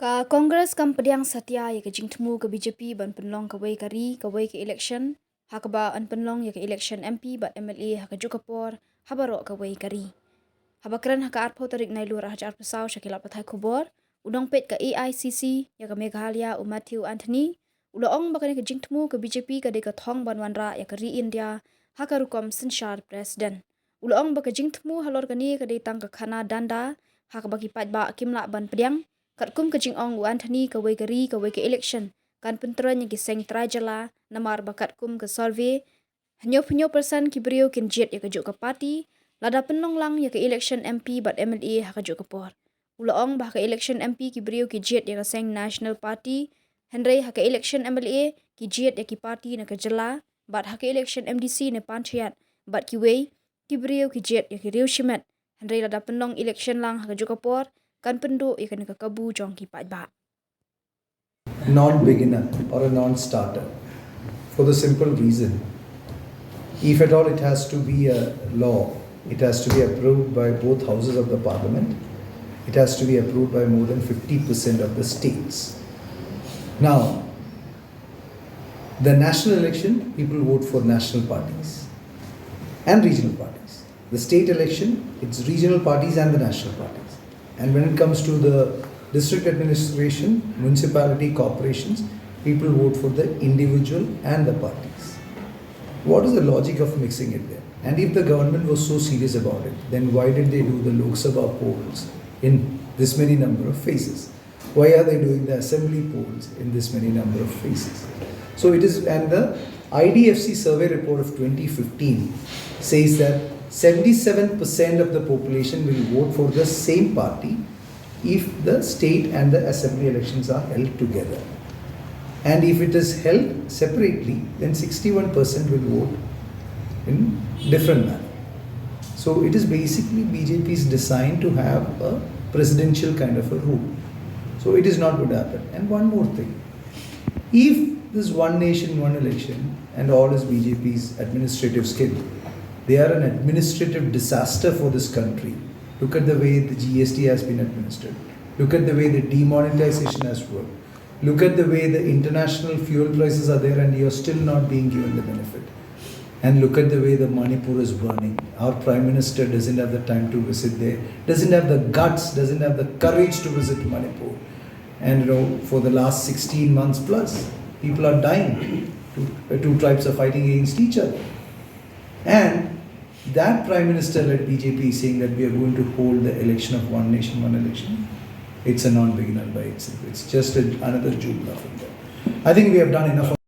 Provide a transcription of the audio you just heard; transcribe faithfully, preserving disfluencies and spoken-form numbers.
Ka Congress kam pdiang satia ïa ka jingthmu ka B J P ban pynlong kawei ka ri kawei ka election, ha kaba yn pynlong ïa ka election M P bad M L A ha kajuh ka por ha baroh kawei ka ri. Haba kren ha ka arphew tarik Nailur arhajar arphew saw sha ki lad pathai khubor, u nongpeit ka A I C C ïa ka Meghalaya u Matthew Anthony u la ong ba kane ka jingthmu ka B J P ka dei ka thong ban wanrah ïa ka ri India ha ka rukom synshar president. U la ong ba ka jingthmu halor kane ka dei tang ka khana danda ha kaba ki paidbah kim lah ban pdiang, katkum ka jingong u Anthony kawei ka ri kawei ka election kan pyntrei ïa ki seng trai jylla, namar ba katkum ka survey, hynñiew phew hynñiew percent ki briew kin jied ïa kajuh ka party lada pynlong lang ïa ka election M P bad M L A ha kajuh ka por. U la ong ba ha ka election M P ki briew ki jied ïa ka seng National Party, hynrei ha ka election M L A ki jied ïa ki party na ka jylla, bad ha ka election M D C ne Panchayat bad kiwei, ki briew ki jied ïa ki riew shimet, hynrei lada pynlong election lang ha kajuh ka por kan pynduh ïa kane ka kabu jong ki paidbah. Non-beginner or a non-starter, for the simple reason, if at all it has to be a law, it has to be approved by both houses of the parliament. It has to be approved by more than fifty percent of the states. Now, the national election, people vote for national parties and regional parties. The state election, it's regional parties and the national parties. And when it comes to the district administration, municipality, corporations, people vote for the individual and the parties. What is the logic of mixing it there? And if the government was so serious about it, then why did they do the Lok Sabha polls in this many number of phases? Why are they doing the assembly polls in this many number of phases? So it is, and the I D F C survey report of twenty fifteen says that seventy-seven percent of the population will vote for the same party if the state and the assembly elections are held together. And if it is held separately, then sixty-one percent will vote in different manner. So it is basically B J P's design to have a presidential kind of a rule. So it is not going to happen. And one more thing, if this one nation, one election and all is B J P's administrative skill, they are an administrative disaster for this country. Look at the way the G S T has been administered. Look at the way the demonetization has worked. Look at the way the international fuel prices are there and you're still not being given the benefit. And look at the way the Manipur is burning. Our prime minister doesn't have the time to visit there, doesn't have the guts, doesn't have the courage to visit Manipur. And you know, for the last sixteen months plus, people are dying. Two, uh, two tribes are fighting against each other. And that prime minister led B J P saying that we are going to hold the election of one nation, one election. It's a non-beginner by itself. It's just a, another joke laughing. I think we have done enough.